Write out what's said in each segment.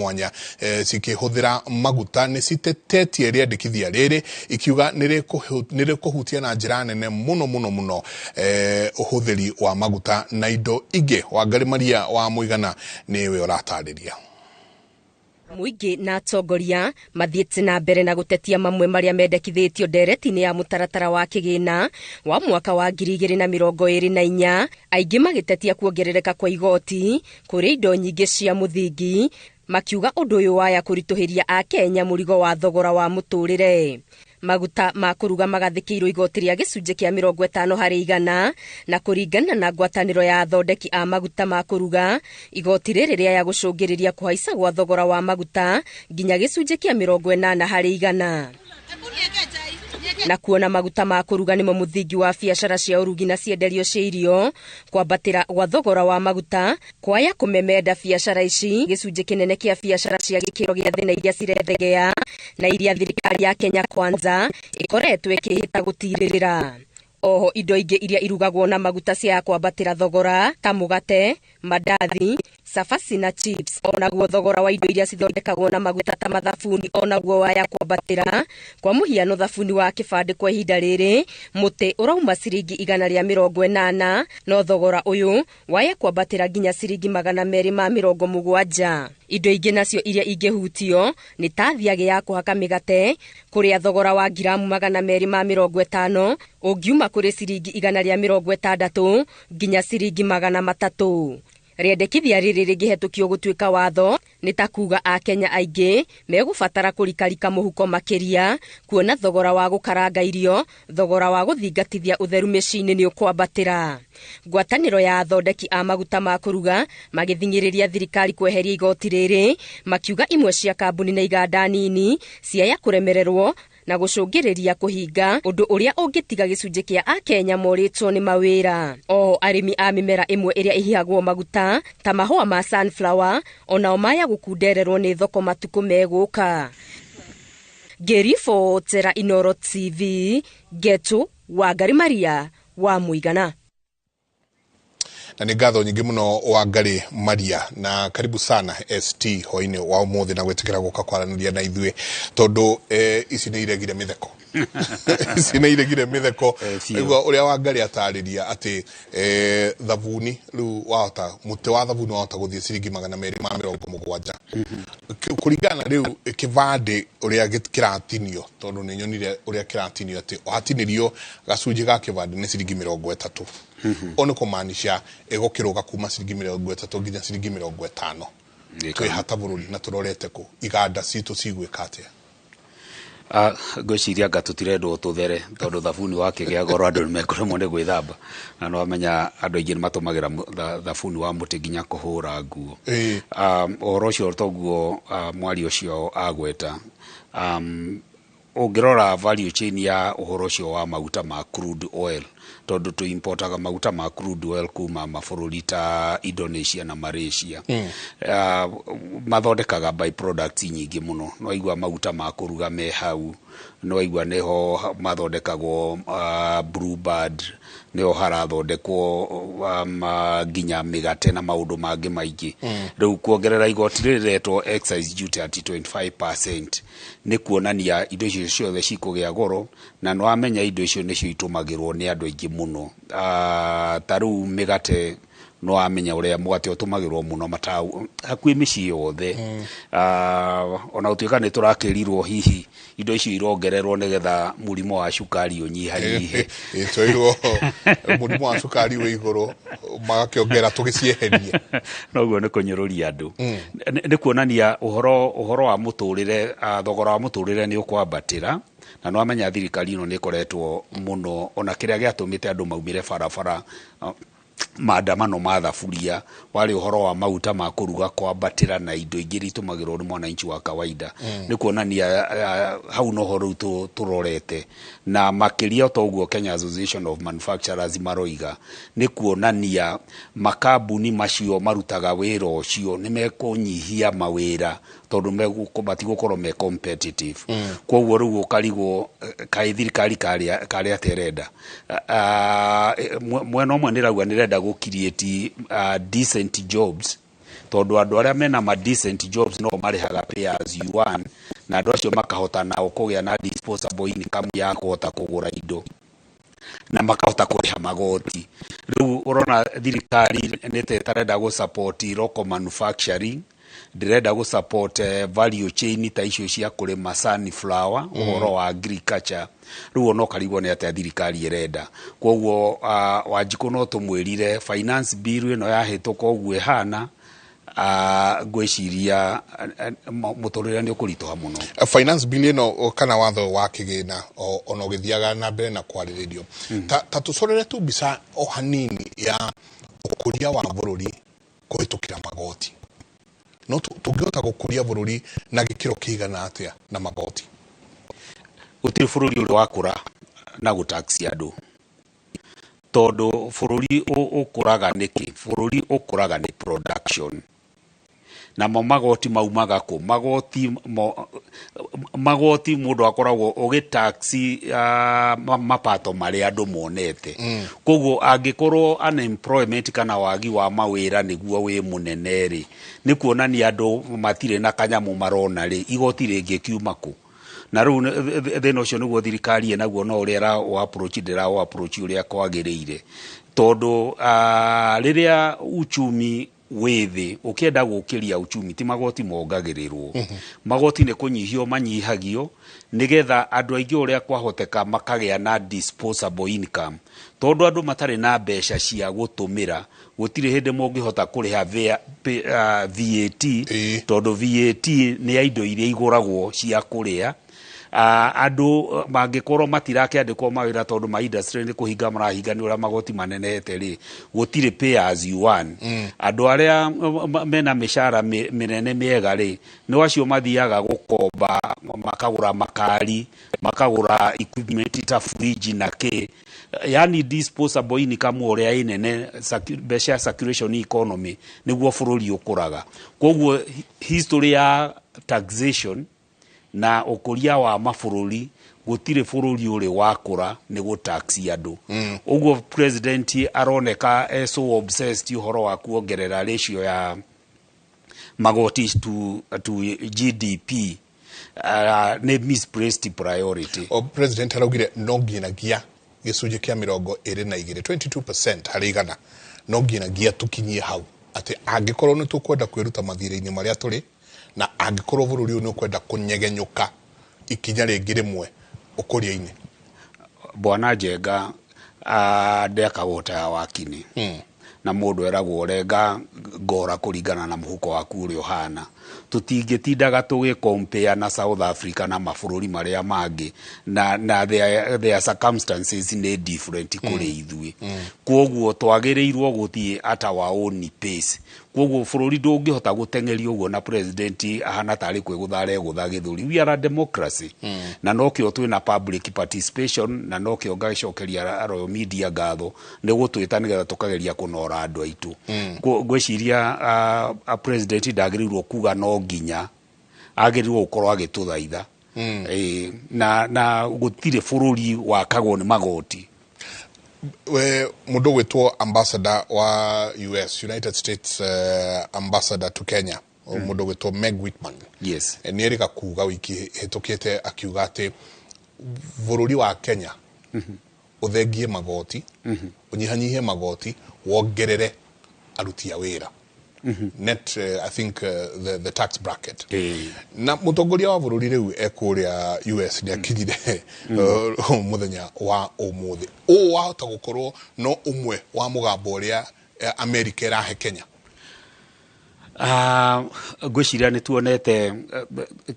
Mwanya cikĩhũthĩra maguta nĩ citetetie rĩendekithia rĩrĩ, ikiuga nĩ rĩkũhutia na njĩra nene mũno mũno mũno ũhũthĩri wa maguta na indo ingĩ. Wangari Maria wa Mũigana nĩwe ũratarĩria. Mũingĩ na atongoria mathiĩte na mbere na gũtetia mamwe marĩa mendekithĩtio ndereti-inĩ ya mũtaratara wa kĩgĩna wa mwaka wa 2024, aingĩ magĩtetia kuongerereka kwa igoti kũrĩ indo nyingĩ cia mũthingi, makiuga ũndũ ũyũ waya kũritũhĩria Akenya mũrigo wa thogora wa mũtũrĩre. Maguta ma kũruga magathĩkĩirwo igoti rĩa gĩcunjĩ kĩa 50%, na kũringana na ngwatanĩro ya athondeki a maguta ma kũruga, igoti rĩrĩ rĩaya gũcũngĩrĩria kũhaica gwa thogora wa maguta nginya gĩcunjĩ kĩa 80%. Na kuona maguta ma kũruga nĩmo mũthingi wa biacara cia ũrugi na cienderio cia irio, kwambatĩra gwa thogora wa maguta kwaya kũmemenda biacara ici. Gĩcunjĩ kĩnene kĩa biacara cia gĩkĩro gĩa thĩ na iria cirethegea na iria thirikari ya Kenya Kwanza ĩkoretwo ĩkĩhĩta gũtirĩrĩra. Oho indo ingĩ iria irugagwo na maguta cia kwambatĩra thogora ta mũgate, mandathi, cabaci na chips. Onaguo thogora wa indo iria cithondekagwo na maguta ta mathabuni onaguo waya kwambatĩra. Kwa mũhiano thabuni wa kĩbandĩ kwa ihinda rĩrĩ mũtĩ ũrauma ciringi 180, no thogora ũyũ waya kwambatĩra nginya ciringi 270. Indo ingĩ nacio iria ingĩhutio nĩ ta thiagĩ ya kũhaka mĩgate, kũrĩa thogora wa ngiramu 250 ũngiuma kũrĩ ciringi 160 nginya ciringi 300. Rĩendekithia rĩrĩ rĩngĩhetũkio gũtuĩka watho nĩ ta kuga Akenya aingĩ megũbatara kũrikarika mũhuko makĩria, kuona thogora wa gũkaranga irio, thogora wa gũthingatithia ũtheru mĩciĩ-inĩ nĩ ũkwambatĩra. Ngwatanĩro ya athondeki a maguta ma kũruga magĩthing'ĩrĩria thirikari kweheria igoti rĩrĩ, makiuga imwe cia kambuni na iganda nini ciaya kũremererwo na gũcũngĩrĩria kũhinga, ũndũ ũrĩa ũngĩtiga gĩcunjĩ kĩa Akenya morĩtwo nĩ mawĩra. Oho arĩmi a mĩmera ĩmwe ĩrĩa ĩhihagwo maguta ta mahũa ma sunflower onao maya gũkundererwo nĩ thoko matukũ megũka. Ngĩribotera Inooro TV, Ngetu Wangari Maria wa Mũigana. Na nĩ ngatho nyingĩ mũno Wangari Maria, na karibu sana ST hwainĩ wa ũmũthĩ na gwĩtĩkĩra gũka kwaranĩria na ithuĩ, tondũ ici nĩ iregire mĩtheko. Ici nĩ iregire mĩtheko. Igua ũrĩa Wangari atarĩria atĩ thabuni rĩu wahota, mũtĩ wa thabuni wahota gũthiĩ ciringi 270. Kũringana na rĩu kĩbandĩ ũrĩa kĩratinio, tondũ nĩ nyonire ũrĩa kĩratinio atĩ watinĩrio gacunjĩ ga kĩbandĩ nĩ ciringi 30. Ũũ nĩ kũmaanisha ĩgũkĩrũga kuma ciringi 30 nginya ciringi 50. Twĩhata bũrũri na tũrorete kũ? Iganda citũ cigwĩka atĩa? Ngwĩciria anga tũtirendwo tũthere, tondũ thabuni wakĩgĩa goro andũ nĩmekũremwo nĩ gwĩthamba, na nĩwamenya andũ aingĩ nĩmatũmagĩra thabuni wa mũtĩ nginya kũhũra nguo. Ũhoro ũcio toguo mwaria ũcio agweta. Ũngĩrora value chain ya ũhoro ũcio wa maguta ma crude oil, tondũ tũimportaga maguta ma crude oil kuma mabũrũri ta Indonesia na Malaysia. Mathondekaga by products nyingĩ mũno. Nĩwaigua maguta ma kũruga me hau, nĩwaigua nĩho mathondekagwo Blue Band, nĩho harathondekwo nginya mĩgate na maũndũ mangĩ maingĩ. Rĩu kuongerera igoti rĩrĩ rĩretwo excise duty at 25% nĩ kuonania indo icio ciothe cikũgĩa goro, na nĩwamenya indo icio nĩcio itũmagĩrwo nĩ andũ aingĩ mũno. Ta rĩu mĩgate, nĩwamenya ũrĩa mũgate ũtũmagĩrwo mũno hakuhĩ mĩciĩ yothe. Ona gũtuĩka nĩ tũrakĩrirwo hihi indo icio irongererwo nĩgetha mũrimũ wa cukari ũnyihanyihe. Twerirwo mũrimũ wa cukari wĩ igũrũ, magakĩongera tũgĩcieherie. Noguo nĩ kũnyũrũria andũ. Nĩ kuonania ũhoro wa mũtũrĩre, thogora wa mũtũrĩre nĩ ũkwambatĩra, na nĩwamenya thirikari ĩno nĩ ĩkoretwo mũno, ona kĩrĩa gĩatũmĩte andũ maumĩre barabara, maandamano ma thaburia, warĩ ũhoro wa maguta ma kũruga kwambatĩra na indo ingĩ iria itũmagĩrwo nĩ mwananchi wa kawaida. Nĩ kuonania hau noho rĩu tũrorete, na makĩria ta ũguo Kenya Association of Manufacturers maroiga, nĩ kuonania makambuni macio marutaga wĩra ũcio nĩ mekũnyihia mawĩra, tondũ matigũkorwo me competitive. Koguo rĩu ũkarigwo kaĩ thirikari karĩa atĩa ĩrenda. Mwena ũmwe nĩ ĩrauga nĩ ĩrenda gũ create decent jobs, Tondũ andũ arĩa mena ma decent jobs no marĩhaga pay as you earn, na andũ acio makahota nao kũgĩa na disposable income ya kũhota kũgũra indo na makahota kũrĩha magoti. Rĩu ũrona thirikari nĩ ta ĩtarenda gũ support local manufacturing, ndĩrenda gũ support value chain ta icio cia kũrĩma sunflower, ũhoro wa agriculture. Rĩu ona ũkarigwo nĩ atĩa thirikari ĩrenda. Koguo Wanjikũ no tũmwĩrire finance bill ĩno yahĩtũka ũguo ĩhana, ngwĩciria mũtũrĩre nĩ ũkũritũha mũno. Finance bill ĩno kana watho wa kĩgĩna ona ũgĩthiaga na mbere na kwarĩrĩrio, ta tũcorere tu mbica o hanini ya ũkũria wa bũrũri kũhĩtũkĩra magoti. No tũngĩhota gũkũria bũrũri na gĩkĩro kĩigana atĩa na magoti? Gũtirĩ bũrũri ũrĩ wakũra na gũtax andũ, tondũ bũrũri ũkũraga nĩkĩ? Bũrũri ũkũraga nĩ production. Namo magoti maumaga kũ? Magoti mũndũ akoragwo ũgĩtax mapato marĩa andũ monete. Koguo angĩkorwo unemployment kana wagi wa mawĩra nĩguo wĩ mũnene rĩ, nĩ kuonania andũ matirĩ na kanyamũ marona rĩ, igoti rĩngĩkiuma kũ? Na rĩu thĩna ũcio nĩguo thirikari ĩnaguo, no ũrĩa ĩra approach ndĩra approach ũrĩa kwagĩrĩire, tondũ rĩrĩa uchumi wĩ thĩ, ũkĩenda gũkĩria uchumi, ti magoti mongagĩrĩrwo. Magoti nĩ kũnyihio manyihagio nĩgetha andũ aingĩ ũrĩa kwahoteka makagĩa na disposable income, tondũ andũ matarĩ na mbeca cia gũtũmĩra gũtirĩ hĩndĩ mũngĩhota kũrĩha VAT, tondũ VAT nĩ ya indo iria igũragwo cia kũrĩa. Andũ mangĩkorwo matirakĩandĩkwo mawĩra tondũ ma industry nĩ kũhinga marahinga nĩ ũrĩa magoti manenehete rĩ, gũtirĩ pay as you earn. Andũ arĩa mena mĩcara mĩnene mĩega rĩ, nĩ acio mathiaga gũkomba makagũra makari, makagũra equipment ta fridge na kĩ, yani disposable income ũrĩa ĩnene, mbeca ya circulation economy nĩguo bũrũri ũkũraga. Koguo history ya taxation na ũkũria wa mabũrũri, gũtirĩ bũrũri ũrĩ wakũra nĩ gũtax andũ. Ũguo president aroneka e so obsessed ũhoro wa kuongerera ratio ya magoti to GDP, nĩ misplaced priority. O president araugire no nginyagia gĩcunjĩ kĩa 22, 22% harĩ igana, no nginyagia tũkinyie hau, atĩ angĩkorwo nĩ tũkwenda kwĩruta mathirĩ-inĩ marĩa tũrĩ, na angĩkorwo bũrũri ũyũ nĩ ũkwenda kũnyegenyũka ikinya rĩngĩ rĩmwe ũkũria-inĩ. Bwana Njenga ndekagwo ta ya wakini, na mũndũ eragwo renga ngora kũringana na mũhuko waku ũrĩa ũhana. Tũtingĩtindaga tũgĩ na South Africa na mabũrũri marĩa mangĩ na their circumstances nĩ different kũrĩ ithuĩ. Kwoguo twagĩrĩirwo gũthiĩ at our own pace. Kwoguo bũrũri ndũngĩhota gũteng'erio ũguo na president ahana tarĩ kwĩgũtha aregũtha gĩthũri. We are a democracy, na nokĩo twĩna public participation, na nokĩo ngacokeria Royal Media ngatho nĩ gũtwĩta nĩgetha tũkageria kũnora andũ aitũ. Ngwĩciria president ndagĩrĩirwo kuga no nginya, agĩrĩirwo gũkorwo agĩtũthaitha. Na gũtirĩ bũrũri wakagwo nĩ magoti. We mũndũ gwĩtwo ambassador wa US, United States, ambassador to Kenya, mũndũ gwĩtwo Meg Whitman, nĩ erĩga kuga wiki hĩtũkĩte, akiuga atĩ bũrũri wa Kenya ũthengie magoti, ũnyihanyihie magoti, wongerere aruti a wĩra, net I think the tax bracket. Na mũtongoria wa bũrũri rĩu ekũrĩa US, nĩ akinyire mũthenya wa ũmũthĩ. Ũũ wahota gũkorwo no ũmwe wa mũgambo ũrĩa America ĩrahe Kenya. Ngwĩciria nĩ tuonete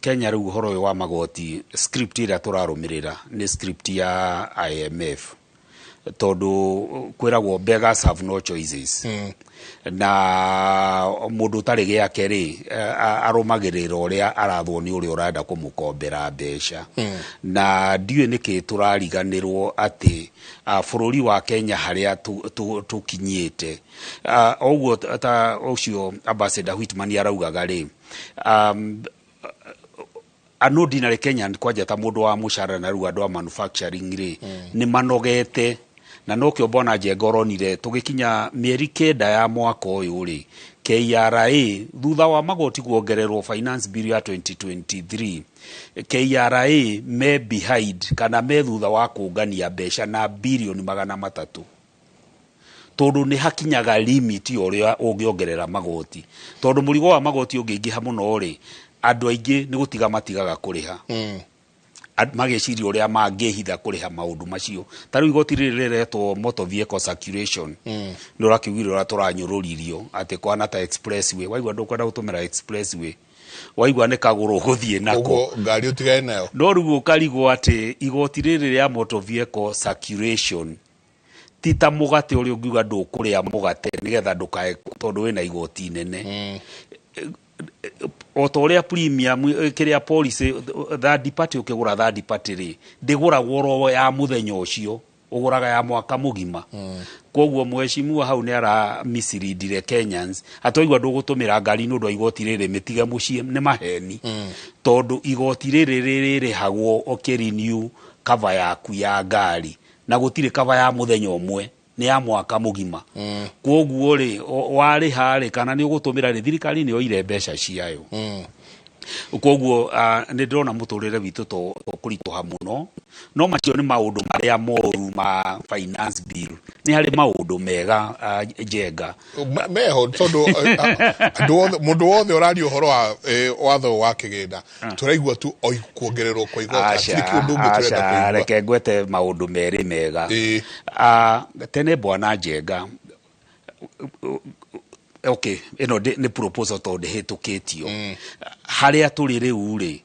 Kenya rĩu ũhoro ũyũ wa magoti, script ĩrĩa tũrarũmĩrĩra nĩ script ya IMF, tondũ kwĩragwo beggars have no choices, na mũndũ ũtarĩ gĩake rĩ, arũmagĩrĩra ũrĩa arathwo nĩ ũrĩa ũrenda kũmũkombera mbeca. Na ndiũĩ nĩkĩ tũrariganĩrwo atĩ bũrũri wa Kenya harĩa tũkinyĩte, ũguo ta ũcio ambassador Whitman araugaga rĩ, an ordinary Kenyan, kwanja ta mũndũ wa mũcara na rĩu andũ a manufacturing rĩ, nĩ manogete. Na nokĩo Bwana Njenga ũronire tũgĩkinya mĩeri 9 ya mwaka ũyũ rĩ, KRA thutha wa magoti kuongererwo finance bill ya 2023, KRA me behind kana me thutha wa kũngania mbeca na birioni 300, tondũ nĩ hakinyaga limit ya ũrĩa ũngĩongerera magoti, tondũ mũrigo wa magoti ũngĩingĩha mũno rĩ, andũ aingĩ nĩ gũtiga matigaga kũrĩha, mageciria ũrĩa mangĩhitha kũrĩha maũndũ macio. Ta rĩu igoti rĩrĩ rĩretwo motor vehicle circulation, nĩ ũrakiugire ũrĩa tũranyũrũririo atĩ kwana ta expressway, waigua ndũkwenda gũtũmĩra expressway, waigua nĩ kagũrũ ũgũthiĩ nako. Ũguo ngari ũtigane nayo. No rĩu ũkarigwo atĩ igoti rĩrĩ rĩa motor vehicle circulation ti ta mũgate ũrĩa ũngiuga ndũkũrĩa mũgate nĩgetha ndũkae, tondũ wĩna igoti nene o ta ũrĩa premium kĩrĩa policy third party. Ũkĩgũra third party rĩ, ndĩgũragwo ro ya mũthenya ũcio, ũgũraga ya mwaka mũgima. Koguo mheshimiwa hau nĩ ara misleadire Kenyans atwaigua ndũgũtũmĩra ngari nĩ ũndũ wa igoti rĩrĩ, mĩtige mũciĩ. Nĩ maheni, tondũ igoti rĩrĩ rĩrĩhagwo ũkĩrenew cover yaku ya ngari, na gũtirĩ cover ya mũthenya ũmwe, nĩ ya mwaka mũgima. Koguo rĩ, warĩha rĩ, kana nĩ ũgũtũmĩra rĩ, thirikari nĩ yoire mbeca ciayo. Koguo nĩ ndĩrona mũtũrĩre witũ to kũritũha mũno. No macio nĩ maũndũ marĩa moru ma finance bill. Nĩ harĩ maũndũ mega, Njenga. Meho, tondũ andũ othe, mũndũ wothe ũraria ũhoro wa watho wa kĩgĩna, tũraigua tu oi kuongererwo kwa igoti, hatirĩ kĩũndũ ũngĩ tũrenda Aca, kũigua. Reke ngwete maũndũ merĩ mega. Tene, Bwana Njenga, okay, ĩno nĩ proposal tondũ ndĩhĩtũkĩtio. Harĩa tũrĩ rĩu rĩ,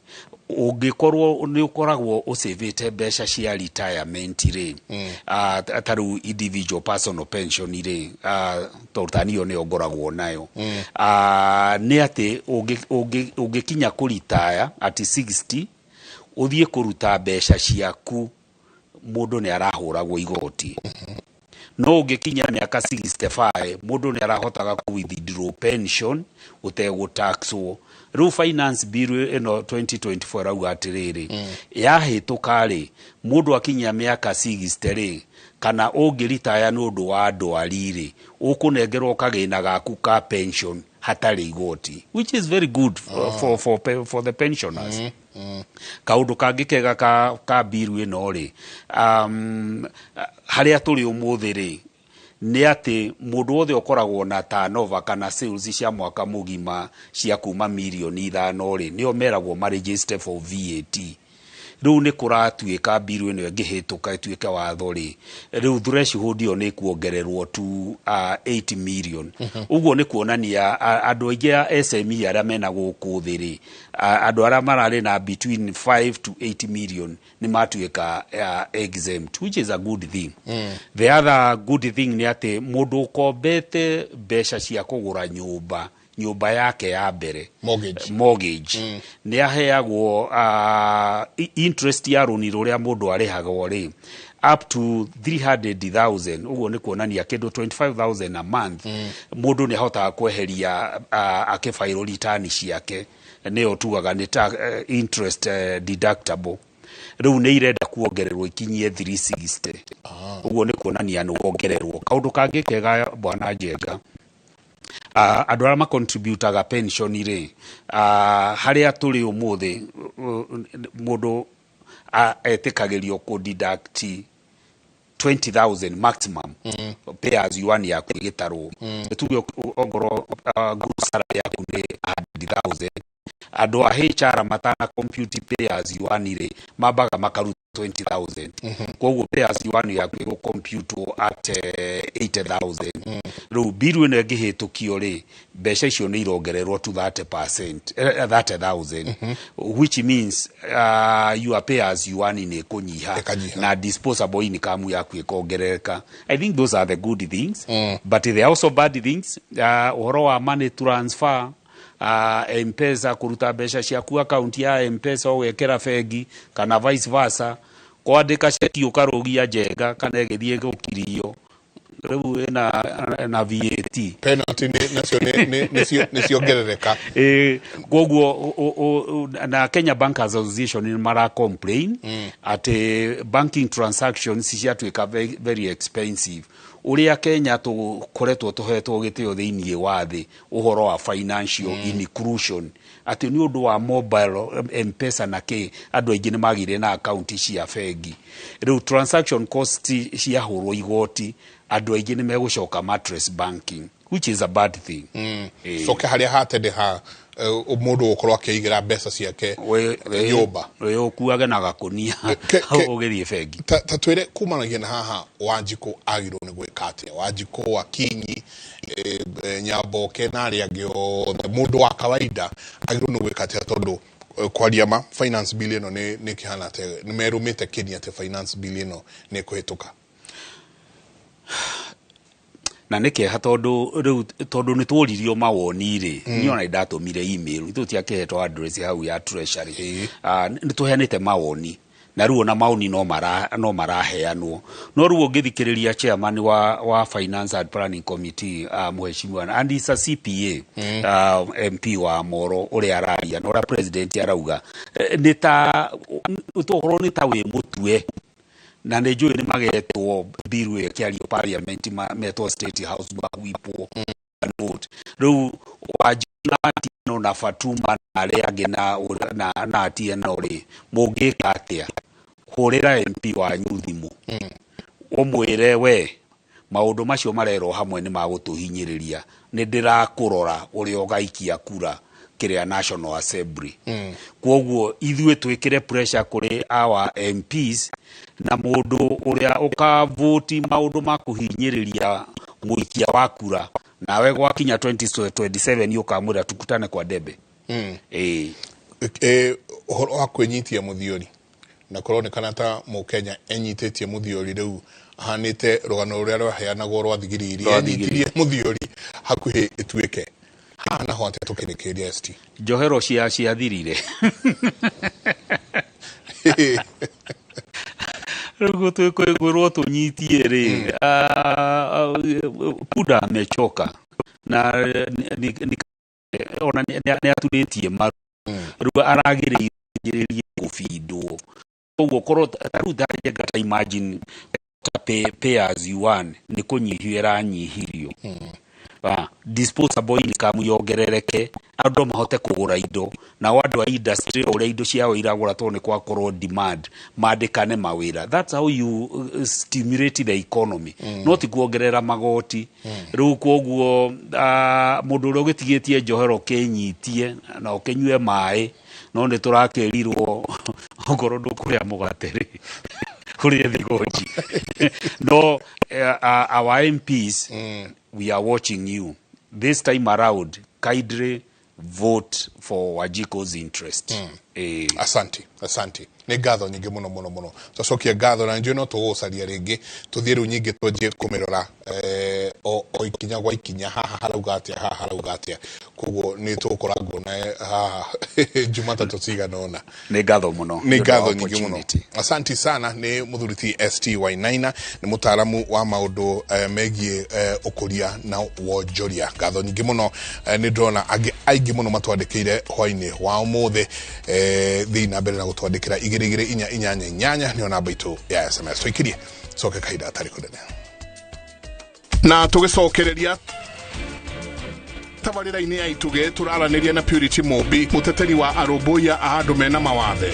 ũngĩkorwo nĩ ũkoragwo ũcĩvĩte mbeca cia retirement rĩ, ta rĩu individual personal pension rĩ, tondũ ta niyo nĩyo ngoragwo nayo, nĩ atĩ ũngĩkinya kũritaya at 60, ũthiĩ kũruta mbeca ciaku, mũndũ nĩ arahũragwo igoti. No ũngĩkinya mĩaka 65, mũndũ nĩ arahotaga kũ withdraw pension ũtegũtaxwo. Rĩu finance bill ĩno 2024 ĩrauga atĩrĩrĩ, yahĩtũka rĩ, mũndũ akinyia mĩaka 60 rĩ, kana ũngĩritaya nĩ ũndũ wa ndwari rĩ, ũkũnengerwo kagĩna gaku ka pension hatarĩ igoti, which is very good for the pensioners. Kaũndũ kangĩ kega ka bill ĩno rĩ, harĩa tũrĩ ũmũthĩ rĩ, nĩ atĩ mũndũ wothe ũkoragwo na turnover kana sales cia mwaka mũgima cia kuma mirioni 5 rĩ, nĩo meragwo maregister for VAT. Rĩu nĩ kũratuĩka bill ĩno ĩngĩhĩtũka ĩtuĩke watho rĩ, rĩu threshold ĩyo nĩ kuongererwo to 8 million. Ũguo nĩ kuonania andũ aingĩ a SME arĩa mena gũkũ thĩ rĩ, andũ arĩa mararĩ na between 5 to 8 million nĩ matuĩka exempt, which is a good thing. The other good thing nĩ atĩ mũndũ ũkombete mbeca cia kũgũra nyũmba, nyũmba yake ya mbere, Mortgage. Mortgage, nĩ aheagwo interest ya rũni rũrĩa mũndũ arĩhagwo rĩ, up to 300,000. Ũguo nĩ kuonania kĩndũ 25,000 a month mũndũ nĩ ahotaga kweheria akĩbairwo return ciake, nĩyo tugaga nĩ interest deductible. Rĩu nĩ irenda kuongererwo ikinyie 360. Ũguo nĩ kuonania nĩ wongererwo. Kaũndũ kangĩ kega, Bwana Njenga, andũ arĩa macontributaga pension rĩ, harĩa tũrĩ ũmũthĩ, mũndũ etĩkagĩrio kũ deduct 20,000 maximum pay as you earn yaku ĩgĩtarwo. Tuge ongorwo gross salary yaku nĩ 100,000, andũ a HR matana compute pay as you earn rĩ, mambaga makaruta 20,000. Koguo pay as you earn yaku ĩgũ compute at 80,000. Rĩu bill ĩno ĩngĩhĩtũkio rĩ, mbeca icio nĩ irongererwo to 30%, 30,000, which means your pay as you earn nĩ ĩkũnyiha. Ĩkanyiha. Na disposable income yaku ĩkongerereka. I think those are the good things, but there are also bad things. Ũhoro wa money transfer, M-Pesa, kũruta mbeca ciaku account ya M-Pesa ũgekĩra bengi kana vice versa, kwandĩka ceki ũkarũgia, Njenga, kana ĩgĩthiĩ gũkirio, rĩu ĩna na VAT. VAT. Penalty nacio nĩ ciongerereka. Koguo na Kenya Bankers Association nĩ mara complain atĩ banking transactions ciatuĩka very expensive. Ũrĩa Kenya tũkoretwo tũhetwo gĩtĩo thĩinĩ wa thĩ ũhoro wa financial inclusion, atĩ nĩ ũndũ wa mobile M-Pesa na kĩ, andũ aingĩ nĩ magĩire na akaunti cia bengi. Rĩu transaction cost ciahũrwo igoti, andũ aingĩ nĩ megũcoka mattress banking, which is a bad thing. Coke harĩa hatende ha mũndũ gũkorwo akĩigĩra mbeca ciake nyũmba. Ũkuage na gakũnia ũgĩthiĩ bengi. Ta twĩre kumanagia na haha Wanjikũ agĩrĩirwo nĩ gwĩka atĩa? Wanjikũ, Akinyi, Nyamboke na arĩa angĩ othe, mũndũ wa kawaida agĩrĩirwo nĩ gwĩka atĩa? Tondũ kwaria ma finance bill ĩno nĩ kĩhana atĩa? Nĩ merũmĩte kĩni atĩ finance bill ĩno nĩ ĩkũhĩtũka. Na nĩ kĩeha tondũ rĩu tondũ nĩ tworirio mawoni rĩ, niĩ ona ndatũmire email, ithuĩ tũtiakĩhetwo address hau ya treasury. Nĩ tũheanĩte mawoni na rĩu ona maoni no maraheanwo, no rĩu ũngĩthikĩrĩria chairman wa Finance and Planning Committee, mheshimiwa, and is a CPA, MP wa Moro, ũrĩa araria na ũrĩa president arauga, nĩ ta ũhoro nĩ ta wĩ mũtue, na nĩ njũĩ nĩ magetwo bill ĩyo ĩkĩario parliament, metwo State House mahwipwo vote. Rĩu Wanjikũ na Atieno na Fatuma na arĩa angĩ na Atieno rĩ, mũngĩka atĩa? Hũrĩra MP wanyu thimũ, ũmwĩre we maũndũ macio marerwo hamwe nĩ magũtũhinyĩrĩria, nĩ ndĩrakũrora ũrĩa ũgaikia kura kĩrĩa National Assembly. Kwoguo ithuĩ twĩkĩre pressure kũrĩ our MPs, na mũndũ ũrĩa ũkavoti maũndũ ma kũhinyĩrĩria mũikia wa kura, nawe gwakinya 2027 ũkamwĩra tukutane kwa debe. Ũhoro wa kwĩnyitia mũthiori, na kũronekana ta mũkenya enyitĩtie mũthiori rĩu ahanĩte rũgano rũrĩa rwaheanagwo rwa thigiriri, enyitirie mũthiori hakuhĩ ĩtuĩke haha naho atĩa tũkĩrĩkĩrĩria ST? Njohero ciathirire. Rĩu twĩkwĩrwo tũnyitie rĩ, punda amechoka na ona nĩ aturĩtie maru, rĩu aragĩrĩirie kũbindwo. Koguo korwo ta rĩu ta ta imagine ta pay as you earn nĩ kũnyihio ĩranyihirio, disposable income yongerereke, andũ mahote kũgũra indo, nao andũ a industry ũrĩa indo ciao iragũra tondũ nĩ kwakorwo demand, mandĩkane mawĩra. That's how you stimulate the economy, no ti kuongerera magoti. Rĩu koguo mũndũ ũrĩa ũgĩtigĩtie njohero kĩnyitie na ũkĩnyue maĩ, no nĩ tũrakĩrirwo okorwo ndũkũrĩa mũgate rĩ, ũrĩe thigonji. No our MPs, we are watching you this time around, kindly vote for Wanjikũ's interest. Asante, asante. Nĩ ngatho nyingĩ mũno mũno mũno. Twacokia ngatho na njũĩ no tũgũcaria rĩngĩ, tũthiĩ rĩu nyingĩ twanjie kũmĩrora o ikinya gwa ikinya, haha harauga atĩa, haha harauga atĩa. Koguo nĩ tũgũkoragwo na haha Jumatatũ cigana ũna. Nĩ ngatho mũno. Nĩ ngatho nyingĩ mũno. Asante sana. Nĩ mũthuri ti ST Wainaina, nĩ mũtaaramu wa maũndũ megiĩ ũkũria na wonjoria. Ngatho nyingĩ mũno. Nĩ ndĩrona angĩ aingĩ mũno matwandĩkĩire hwainĩ wa ũmũthĩ. Thiĩ na mbere na gũtwandĩkĩra 2 2 4 8 8 nĩyo namba itũ ya SMS. Tũikirie coke kahinda gatarĩ kũnene na tũgĩcokereria tabarĩra-inĩ ya Itugĩ. Tũraranĩria na Purity Mũmbi, mũteteri wa arũmbũiya a andũ mena mawathe.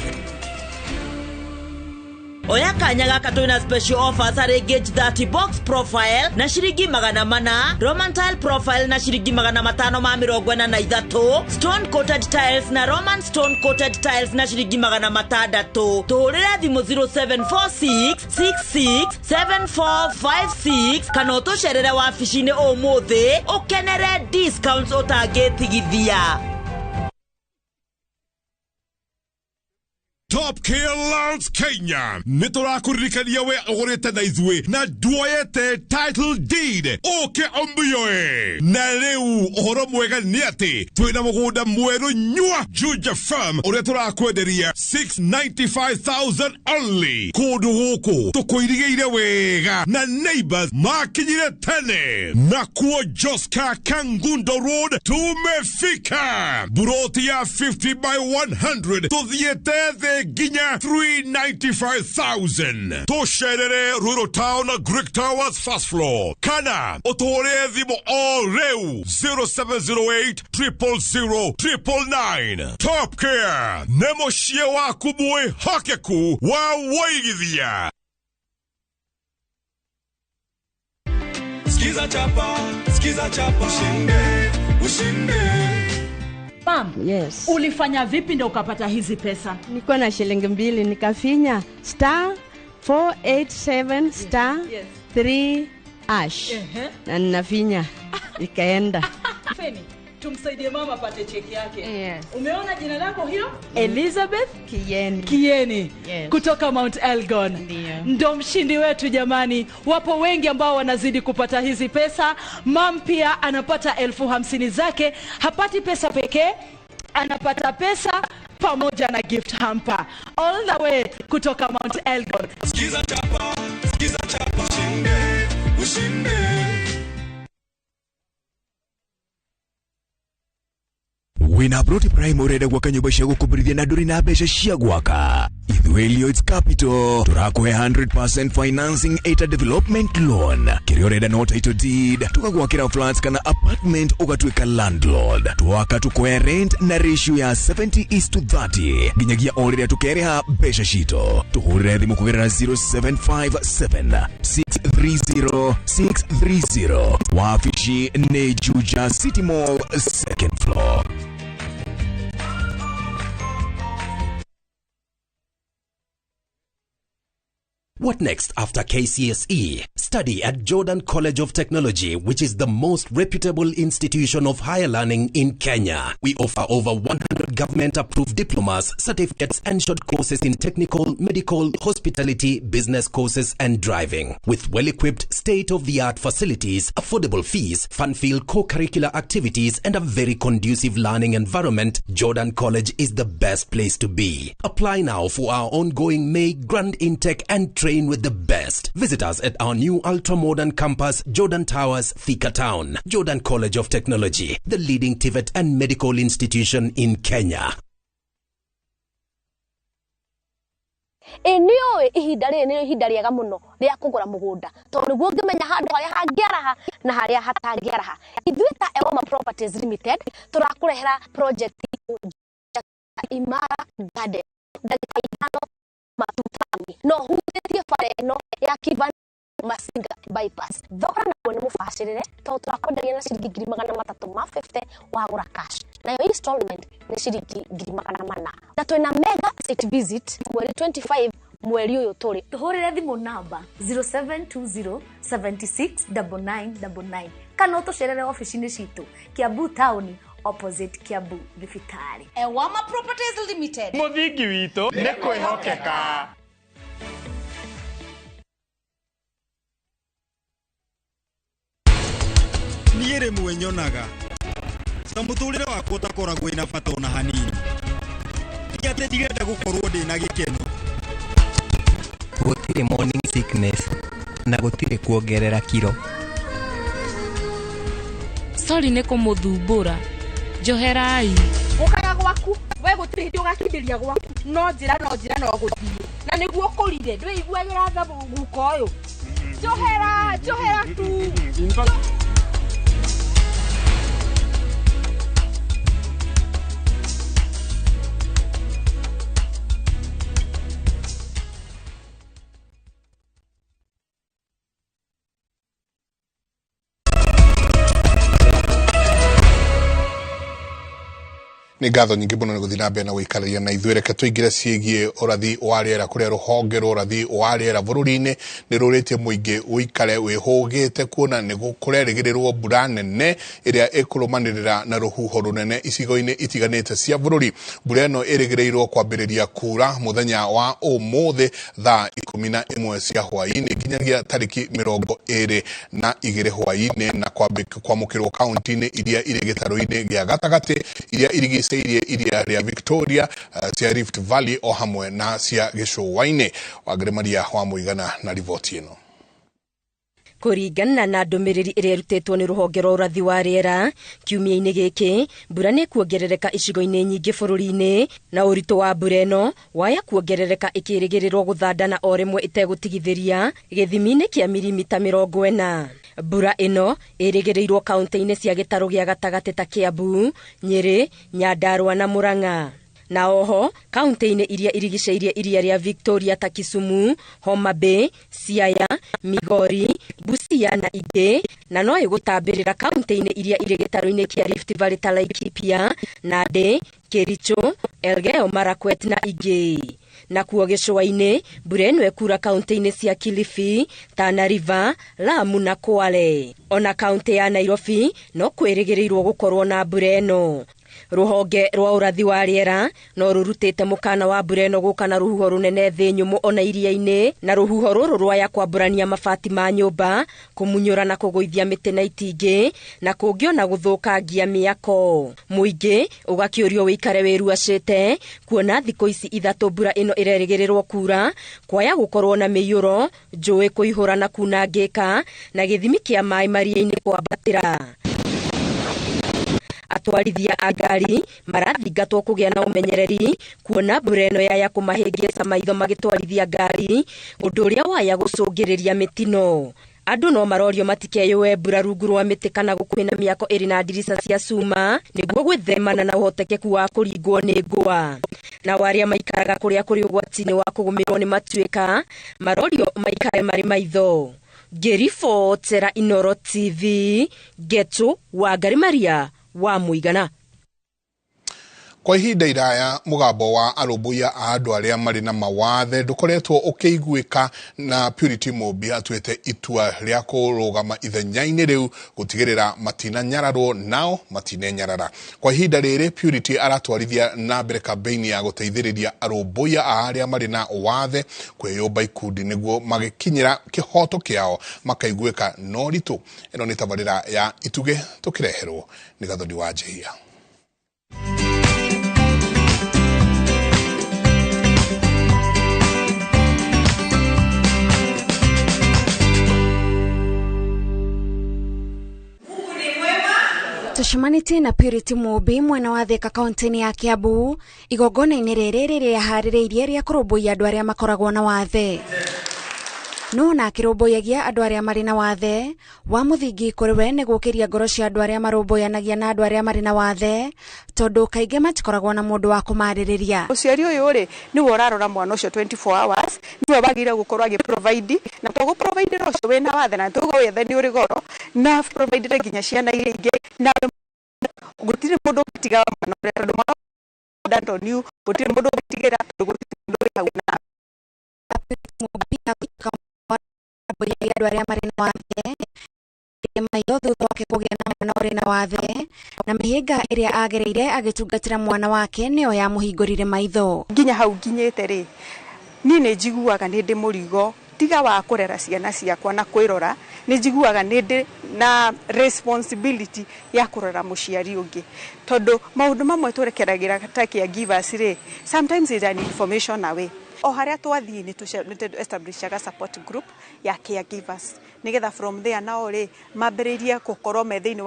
Oya kanya gaka twina special offers harĩ Gauge 30 box profile na ciringi 400, Roman tile profile na ciringi 543, stone coated tiles na Roman stone coated tiles na ciringi 600. Tũhũrĩre thimũ 0746 66 7456 kana ũtũcerere wabici-inĩ ũmũthĩ ũkenere discounts ũtangĩtigithia. Top Care Lands Kenya nĩ tũrakũririkania we ũgũrĩte na ithuĩ na nduoyete title deed ũke ũmĩoe. Na rĩu ũhoro mwega nĩ atĩ twĩna mũgũnda mwerũ nyua Juja Farm ũrĩa tũrakwenderia 695,000 only. Kũndũ gũkũ tũkũirigĩire wega na neighbors makinyire tene. Nakuo Joska Kangundo Road tumefika. Buroti ya 50 by 100 tuthiĩte thĩ nginya 395,000. Tũcerere Ruiru Town Greek Towers first floor kana ũtũhũrĩre thimũ o rĩu 0708 000 999. Top Care nĩ mũciĩ waku mwĩhokeku wa wũigithia. Skiza chapa, skiza chapa, ushinde, ushinde. Pam, Yes. ulifanya vipi ndio ukapata hizi pesa? Nilikuwa na shilingi 2 nikafinya star 487 star 3 hash. Na ninafinya ikaenda. Feni, tumsaidie mama apate cheki yake. Yes. Umeona jina lako hilo? Elizabeth Kieni. Kieni. Yes. Kutoka Mount Elgon. Ndiyo. Ndo mshindi wetu jamani. Wapo wengi ambao wanazidi kupata hizi pesa. Mam pia anapata 50,000 zake. Hapati pesa pekee, anapata pesa pamoja na gift hamper. All the way kutoka Mount Elgon. Skiza chapa, skiza chapa, ushinde, ushinde. Wina Broti Prime urenda gwaka nyumba cia gukomborithia na nduri na mbeca cia gwaka. Ithuĩ Lloyds Capital tũrakũhe 100% financing eta development loan. Kĩrĩa ũrenda no title deed, tũgagwakĩra flats kana apartment ũgatuĩka landlord. Twaka tũkoya rent na ratio ya 70:30 nginyagia o rĩrĩa tũkerĩha mbeca citũ. Tũhũrĩre thimũ kũgerera 0757 630 630. Wabici nĩ Juja City Mall second floor. What next after KCSE? Study at Jordan College of Technology, which is the most reputable institution of higher learning in Kenya. We offer over 100 government-approved diplomas, certificates, and short courses in technical, medical, hospitality, business courses, and driving. With well-equipped, state-of-the-art facilities, affordable fees, fun-filled co-curricular activities, and a very conducive learning environment, Jordan College is the best place to be. Apply now for our ongoing May Grand Intake and train with the best. Visit us at our new ultra-modern campus, Jordan Towers, Thika Town. Jordan College of Technology, the leading TVET and medical institution in Kenya. Ĩ nĩ ũĩ ihinda rĩrĩ nĩrĩo ihinda rĩega mũno rĩa kũgũra mũgũnda tondũ nĩguo ũngĩmenya handũ harĩa hangĩaraha na harĩa hatangĩaraha. Ithuĩ ta Ewoma Properties Limited tũrakũrehera project Imara Garden ndagĩka 5 matutani no hutĩtie bara ĩno ya Kiban Masinga bypass. Thogora naguo nĩ mũbacĩrĩre tondũ tũrakwenderia na ciringi 350,000 wagũra cash, nayo installment nĩ ciringi 400,000. Na twĩna mega site visit mweri 25 mweri ũyũ tũrĩ. Tũhũrĩre thimũ namba 0720 76 9999 kana ũtũcerere ofici-inĩ citũ Kiambu Town opposite Kiambu Thibitarĩ. Ewama Properties Limited. Mũthingi witũ nĩ kwĩhokeka. Niĩ rĩmwe nyonaga ta mũtũrĩre wakwa ũtakoragwo wĩna bata ona hanini. Ti atĩ ndirenda gũkorwo ndĩna gĩkeno. Gũtirĩ morning sickness na gũtirĩ kuongerera kiro. Sorry nĩ kũmũthumbũra. Njoherai. Ũkaga gwaku, we gũtirĩ hĩndĩ ũgakindĩria gwaku. No njĩra no njĩra no gũthiĩ. Na nĩguo ũkũrire, ndwĩiguagĩra tha guka ũyũ. Njohera, njohera tu. Nĩ ngatho nyingĩ mũno nĩ gũthiĩ na mbere na gũikarĩria na ithuĩ. Reke tũingĩre ciĩgiĩ ũrathi wa rĩera, kũrĩa rũhonge rwa ũrathi wa rĩera bũrũri-inĩ nĩ rũrĩtie mũingĩ ũikare wĩhũgĩte kuona nĩ kũrerĩgĩrĩrwo mbura nene ĩrĩa ĩkũrũmanĩrĩra na rũhuho rũnene icigo-inĩ itiganĩte cia bũrũri. Mbura ĩno ĩrĩgĩrĩirwo kwambĩrĩria kura mũthenya wa ũmũthĩ thaa 11 cia hwaĩ-inĩ nginyagia tarĩki 22 hwaĩ-inĩ, na kwamũkĩrwo kaunti-inĩ iria irĩ gĩtarũ-inĩ gĩa gatagatĩ, iria irigicĩirie iria rĩa Victoria, cia Rift Valley o hamwe na cia gĩcũa-inĩ. Wangari Maria wa Mũigana na riboti ĩno. Kũringana na ndũmĩrĩri ĩrĩa ĩrutĩtwo nĩ rũhonge rwa ũrathi wa rĩera kiumia-inĩ gĩkĩ, mbura nĩ kuongerereka icigo-inĩ nyingĩ bũrũri-inĩ, na ũritũ wa mbura ĩno waya kuongerereka ĩkĩrĩgĩrĩrwo gũthandana o rĩmwe ĩtegũtigithĩria gĩthimi-inĩ kĩa mirimita 40. Mbura ĩno ĩrĩgĩrĩirwo kaunti-inĩ cia gĩtarũ gĩa gatagatĩ ta Kiambu, Nyĩrĩ, Nyandarua na Murang'a. Na oho kaunti-inĩ iria irigicĩirie iria rĩa Victoria ta Kisumu, Homa Bay, Siaya, Migori, Busia na ingĩ, na no ĩgũtambĩrĩra kaunti-inĩ iria irĩ gĩtarũ-inĩ kĩa Rift Valley ta Laikipia, Nandi, Kericho, Elgeyo Marakwet na ingĩ. Nakuo gĩcũa-inĩ, mbura ĩno ĩkura kaunti-inĩ cia Kilifi, Tana River, Lamu na Kwale. Ona kaunti ya Nairobi no kwĩrĩgĩrĩirwo gũkorwo na mbura ĩno. Rũhonge rwa ũrathi wa rĩera no rũrutĩte mũkana wa mbura ĩno gũka na rũhuho rũnene thĩ nyũmũ ona iria-inĩ, na rũhuho rũrũ rwaya kwambũrania mabati ma nyũmba, kũmunyũra na kũgũithia mĩtĩ na itingĩ, na kũngĩ ona gũthũkangia mĩako. Mũingĩ ũgakĩũrio wĩikare wĩruacĩte kuona thikũ ici 3 mbura ĩno ĩrerĩgĩrĩrwo kura, kwaya gũkorwo na mĩiyũro, njũĩ kũihũra na kunangĩka, na gĩthimi kĩa maĩ maria-inĩ kwambatĩra. Atwarithia a ngari marathingatwo kũgĩa na ũmenyereri kuona mbura ĩno yaya kũmahĩngĩca maitho magĩtwarithia ngari, ũndũ ũrĩa waya gũcũngĩrĩria mĩtino. Andũ no marorio matikeyũe mbura rungu rwa mĩtĩ kana gũkuhĩ na mĩako ĩrĩ na ndirica cia cuma nĩguo gwĩthemana na ũhotekeku wa kũringwo nĩ ngũa. Nao arĩa maikaraga kũrĩa kũrĩ ũgwati-inĩ wa kũgũmĩrwo nĩ matuĩka marorio maikare marĩ maitho. Ngĩribotera Inooro TV, Getu Wangari Maria wa Mũigana. Kwa ihinda iraya mũgambo wa arũmbũiya a andũ arĩa marĩ na mawathe ndũkoretwo ũkĩiguĩka, na Purity Mũmbi atuĩte itua rĩa kũrũgama ithenya-inĩ rĩu gũtigĩrĩra matinanyararwo nao matinenyarara. Kwa ihinda rĩrĩ Purity aratwarithia na mbere kambeini ya gũteithĩrĩria arũmbũiya a arĩa marĩ na wathe kwĩyũmba ikundi nĩguo magĩkinyĩra kĩhoto kĩao makaiguĩka na ũritũ. Ĩno nĩ tabarĩra ya Itugĩ tũkĩreherwo nĩ Gathoni wa Njehia. Tũcemanĩtie na Purity Mũmbi mwena wa Thika kaunti-inĩ ya Kiambu igongona-inĩ rĩrĩ rĩrĩa harĩrĩirie rĩa kũrũmbũiya andũ arĩa makoragwo na wathe. No na akĩrũmbũyagia andũ arĩa marĩ na wathe wa mũthingi kũrĩ we nĩ gũkĩria ngoro cia andũ arĩa marũmbũyanagia na andũ arĩa marĩ na wathe, tondũ kaingĩ matikoragwo na mũndũ wa kũmarĩrĩria. Mũciari ũyũ rĩ nĩwe ũrarora mwana ũcio 24 hours, nĩwe wagĩrĩire gũkorwo agĩ provide, na to gũ provide ũcio wĩna wathe, na tuga wathe nĩ ũrĩ goro, na provide nginya ciana iria ingĩ, na gũtirĩ mũndũ ũngĩtiga mwana ũrĩa tondũ mwana Antonio gũtirĩ mũndũ ũngĩtigĩra tondũ gũtirĩ mũndũ wĩ hau na andũ arĩa marĩ na wathe maitho thutha wake kũgĩa na mwana ũrĩ na wathe, na mĩhĩnga ĩrĩa agereire agĩtungatĩra mwana wake nĩyo yamũhingũrire maitho. Nginya hau nginyĩte rĩ, niĩ nĩ njiguaga nĩ ndĩ mũrigo tiga wa kũrera ciana ciakwa na kwĩrora, nĩ njiguaga nĩ ndĩ na responsibility ya kũrora mũciari ũngĩ, tondũ maũndũ mamwe tũrekeragĩra ta caregivers rĩ, sometimes it's an information away. O harĩa twathiĩ nĩ establishaga support group ya caregivers nĩgetha from there nao rĩ mambĩrĩrie gũkorwo me thĩinĩ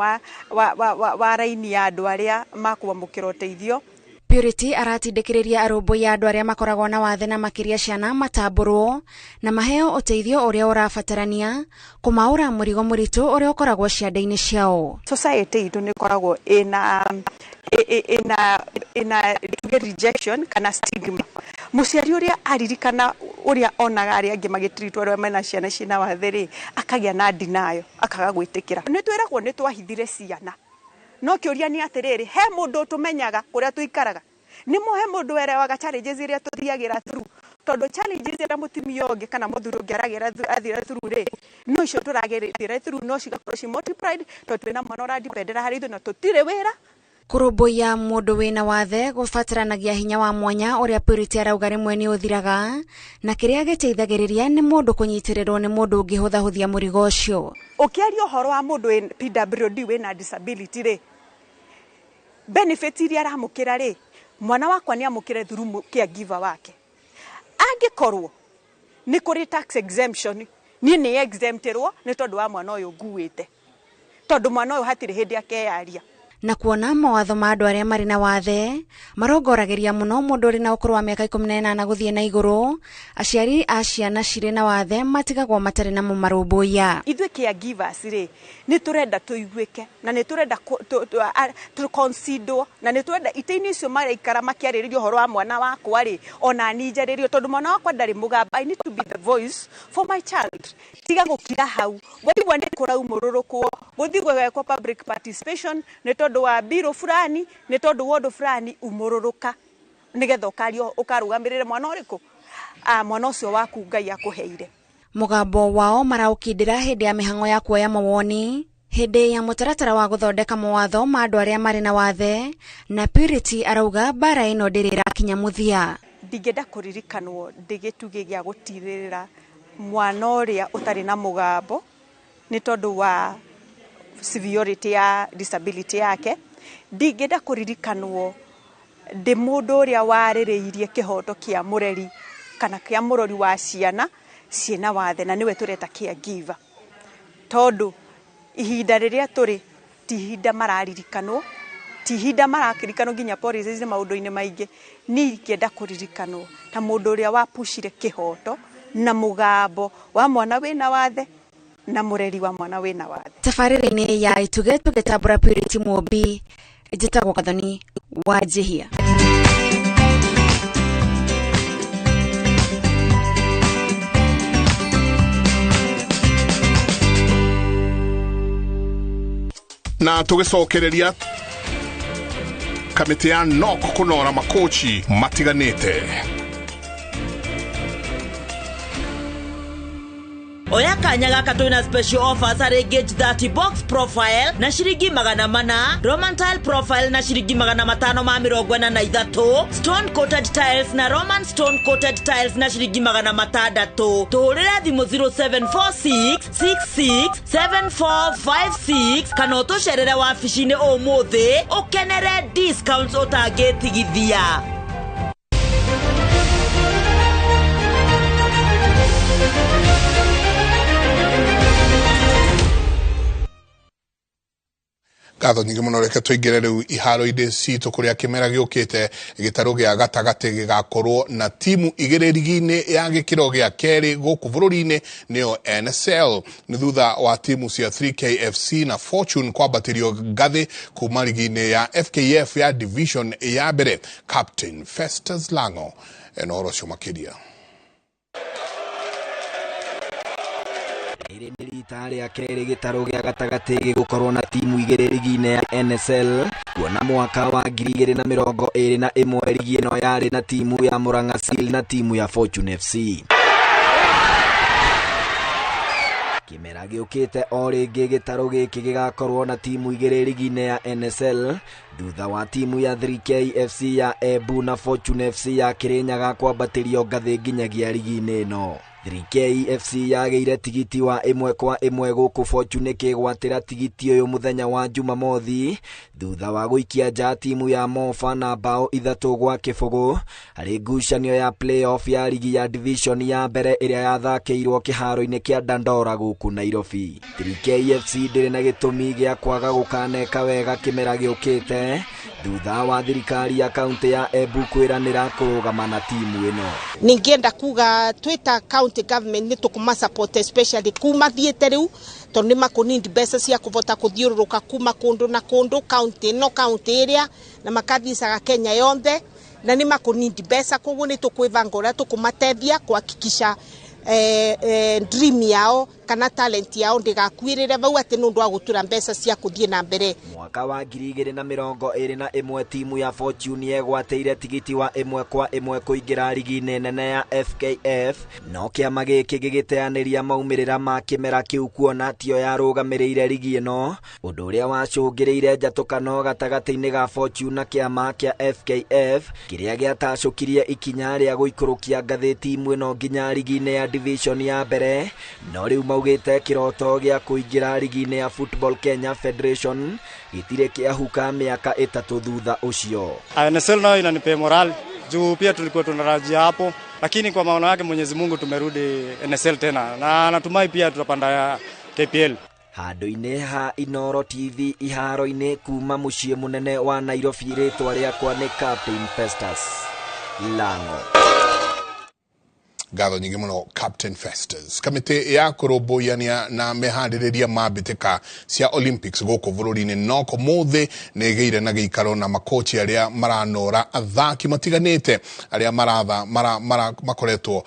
wa raini ya andũ arĩa makwamũkĩra ũteithio. Purity aratindĩkĩrĩria arũmbũiya andũ arĩa makoragwo na wathe na makĩria ciana matambũrwo na maheo ũteithio ũrĩa ũrabatarania kũmaũra mũrigo mũritũ ũrĩa ũkoragwo ciande-inĩ ciao. Society itũ nĩ ĩkoragwo ĩna tuge rejection kana stigma. Mũciari ũrĩa aririkana ũrĩa onaga arĩa angĩ magĩtiritwo arĩa mena ciana ciĩna wathe rĩ, akagĩa na denial, akaga gwĩtĩkĩra. Nĩ twĩragwo nĩ twahithire ciana, No kĩũria nĩ atĩrĩrĩ, he mũndũ tũmenyaga kũrĩa tũikaraga? Nĩ he mũndũ werewaga challenges iria tũthiagĩra through? Tondũ challenges iria mũtumia ũngĩ kana mũthuri ũngĩ aragera athire through rĩ, no icio tũragerera through, no cigakorwo ci multiplied, tondũ twĩna mwana ũradependera harĩ ithuĩ na tũtirĩ wĩra. Kũrũmbũiya mũndũ wĩna wathe gũbataranagia hinya wa mwanya ũrĩa Purity arauga rĩmwe nĩ ũthiraga, na kĩrĩa gĩteithagĩrĩria nĩ mũndũ kũnyitĩrĩrwo nĩ mũndũ ũngĩhũthahũthia mũrigo ũcio. Ũkĩaria ũhoro wa mũndũ wĩ PWD wĩna disability rĩ, benefit iria aramũkĩra rĩ, mwana wakwa nĩ amũkĩre through caregiver wake. Angĩkorwo nĩ kũrĩ tax exemption, niĩ nĩ exemptirwo nĩ tondũ wa mwana ũyũ nguĩte, tondũ mwana ũyũ hatirĩ hĩndĩ akeyaria. Na kuona mawatho ma andũ arĩa marĩ na wathe marongoragĩria mũno mũndũ ũrĩ na ũkũrũ wa mĩaka 18 gũthiĩ na igũrũ, aciari a ciana cirĩ na wathe matigagwo matarĩ na mũmarũmbũiya. Ithuĩ caregivers rĩ, nĩ tũrenda tũiguĩke na nĩ tũrenda tũconsiderwo, na nĩ tũrenda itĩ-inĩ icio maraikara makĩarĩrĩria ũhoro wa mwana wakwa rĩ, ona niĩ njarĩrio, tondũ mwana wakwa ndarĩ mũgamba. I need to be the voice for my child. Tiga gũkira hau, waigua nĩ kũraumũrũrũkwo, gũthiĩ gwekwo public participation nĩ tondũ wa biro fulani, nĩ tondũ wa ũndũ fulani, umũrũrũka nĩgetha ũkario ũkarũgamĩrĩre mwana ũrĩkũ, mwana ũcio waku Ngai akũheire. Mũgambo wao maraũkindĩra hĩndĩ ya mĩhang'o ya kuoya mawoni hĩndĩ ya mũtaratara wa gũthondeka mawatho ma andũ arĩa marĩ na wathe, na Purity arauga mbara ĩno ndĩrĩ ĩrakinya mũthia. Ndingĩenda kũririkanwo ndĩ gĩtugĩ gĩa gũtirĩrĩra mwana ũrĩa ũtarĩ na mũgambo nĩ tondũ wa severity ya disability yake. Ndingĩenda kũririkanwo ndĩ mũndũ ũrĩa warĩrĩirie kĩhoto kĩa mũreri kana kĩa mũrori wa ciana ciĩna wathe, na nĩwe tũreta caregiver, tondũ ihinda rĩrĩa tũrĩ ti ihinda mararirikanwo, ti ihinda marakirikanwo nginya policies maũndũ-inĩ maingĩ. Niĩ ingĩenda kũririkanwo ta mũndũ ũrĩa wapucire kĩhoto na mũgambo wa mwana wĩna wathe na mũreri wa mwana wĩna wathe. Tabarĩra-inĩ ya Ituge tũgĩtambũra Purity Mũmbi, njĩtagwo Gathoni wa Njihia. Na tũgĩcokereria kamĩtĩ ya NOC kũnora makochi matiganĩte. Oya kanya gaka twina special offers harĩ Gauge 30 box profile na ciringi 400, Roman tile profile na ciringi 543, stone coated tiles na Roman stone coated tiles na ciringi 600. Tũhũrĩre thimũ 0746 66 7456 kana ũtũcerere wabici-inĩ ũmũthĩ ũkenere discounts ũtangĩtigithia. Ngatho nyingĩ mũno, reke tũingĩre rĩu iharo-inĩ citũ kũrĩa kĩmera gĩũkĩte gĩtarũ gĩa gatagatĩ gĩgakorwo na timu igĩrĩ rigi-inĩ ya gĩkĩro gĩa kerĩ gũkũ bũrũri-inĩ, nĩyo NSL. Nĩ thutha wa timu cia 3KFC na Fortune kwambatĩrio ngathĩ kuma rigi-inĩ ya FKF ya division ya mbere. Captain Festus Lango ena ũhoro ũcio makĩria. Rĩrĩ nĩ rita rĩa kerĩ gĩtarũ gĩa gatagatĩ gĩgũkorwo na timu igĩrĩ rigi-inĩ ya NSL, kuona mwaka wa 2021 rigi ĩno yarĩ na timu ya Murang'a Seal na timu ya Fortune FC. Kĩmera gĩũkĩte o rĩngĩ gĩtarũ gĩkĩ gĩgakorwo na timu igĩrĩ rigi-inĩ ya NSL, thutha wa timu ya 3KFC ya Embu na Fortune FC ya Kirinyaga kwambatĩrio ngathĩ nginyagia rigi-inĩ ĩno. 3KFC yagĩire tigiti wa 1-1 gũkũ Fortune ĩkĩgwatĩra tigiti ũyũ mũthenya wa Jumamothi thutha wa gũikia nja timu ya Mofa na bao 3-0 harĩ ngucanio ya playoff ya rigi ya division ya mbere ĩrĩa yathakĩirwo kĩharo-inĩ kĩa Dandora gũkũ Nairobi. 3KFC ndĩrĩ na gĩtũmi gĩa kwaga gũkaneka wega kĩmera gĩũkĩte thutha wa thirikari ya kaunti ya Embu kwĩranĩra kũrũgama na timu ĩno. Ningĩenda kuga twĩta county government nĩ tũkũma support especially kuma thiĩte rĩu tondũ nĩ makũnindi mbeca cia kũvota kũthiũrũrũka kuma kũndũ na kũndũ county no county ĩrĩa na makathicaga Kenya yonthe na nĩ makũnindi mbeca, koguo nĩ tũkwĩbanga ũrĩa tũkũmatethia kuhakikisha dream yao Kana talent yao ndĩgakuĩrĩre vau atĩ nĩ ũndũ wa gũtura mbeca cia kũthiĩ na mbere. Mwaka wa 2021 timu ya Fortune yegwatĩire tigiti wa 1-1 kũingĩra rigi-inĩ nene ya FKF, no kĩama gĩkĩ gĩgĩteanĩria maumĩrĩra ma kĩmera kĩu kuona tio yarũgamĩrĩire rigi ĩno, ũndũ ũrĩa wacũngĩrĩire njatũkano gatagatĩ-inĩ ga Fortune na kĩama kĩa FKF kĩrĩa gĩatacũkirie ikinya rĩa gũikũrũkia ngathĩ timu ĩno nginya rigi-inĩ ya division ya mbere, no rĩu maugĩte kĩroto gĩa kũingĩra rigi-inĩ ya Football Kenya Federation gĩtirĩ kĩahuka mĩaka 3 thutha ũcio. NSL nayo inanipea morale juu pia tulikuwa tunarajia hapo, lakini kwa maono yake Mwenyezi Mungu tumerudi NSL tena na natumai pia tutapanda KPL. Handũ-inĩ ha Inooro TV iharo-inĩ kuma mũciĩ mũnene wa Nairobi, rĩtwa rĩakwa nĩ Captain Festus Lango. Ngatho nyingĩ mũno Captain Festus. Kamĩtĩ ya kũrũmbũyania na meharĩrĩria ma mbĩtĩka cia Olympics gũkũ bũrũri-inĩ noko mũthĩ nĩ ĩgĩire na gĩikaro na makochi arĩa maranora athaki matiganĩte arĩa makoretwo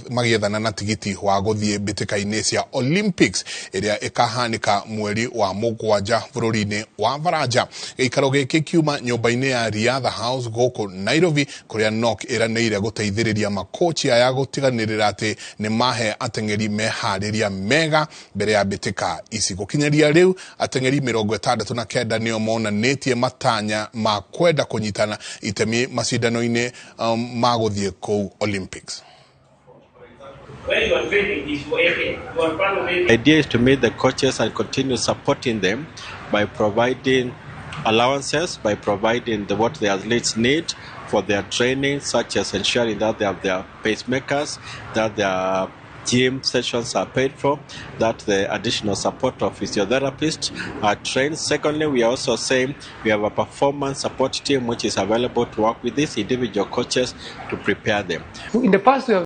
magĩethana na tigiti wa gũthiĩ mbĩtĩka-inĩ cia Olympics ĩrĩa ĩkahanĩka mweri wa 7 bũrũri-inĩ wa Baranja. Gĩikaro gĩkĩ kiuma nyũmba-inĩ ya Riadha House gũkũ Nairobi kũrĩa NOC ĩranĩire gũteithĩrĩria makochi aya gũtiganĩrĩra atĩ nĩ mahe ateng'eri meharĩria mega mbere ya mbĩtĩka ici. Gũkinyĩria rĩu ateng'eri 69 nĩo monanĩtie matanya ma kwenda kũnyitana itemi macindano-inĩ ma gũthiĩ kũu Olympics. The idea is to meet the coaches and continue supporting them by providing allowances, by providing what the athletes need for their training, such as ensuring that they have their pacemakers, that their gym sessions are paid for, that the additional support of physiotherapists are trained. Secondly, we are also saying we have a performance support team which is available to work with these individual coaches to prepare them. In the past, we have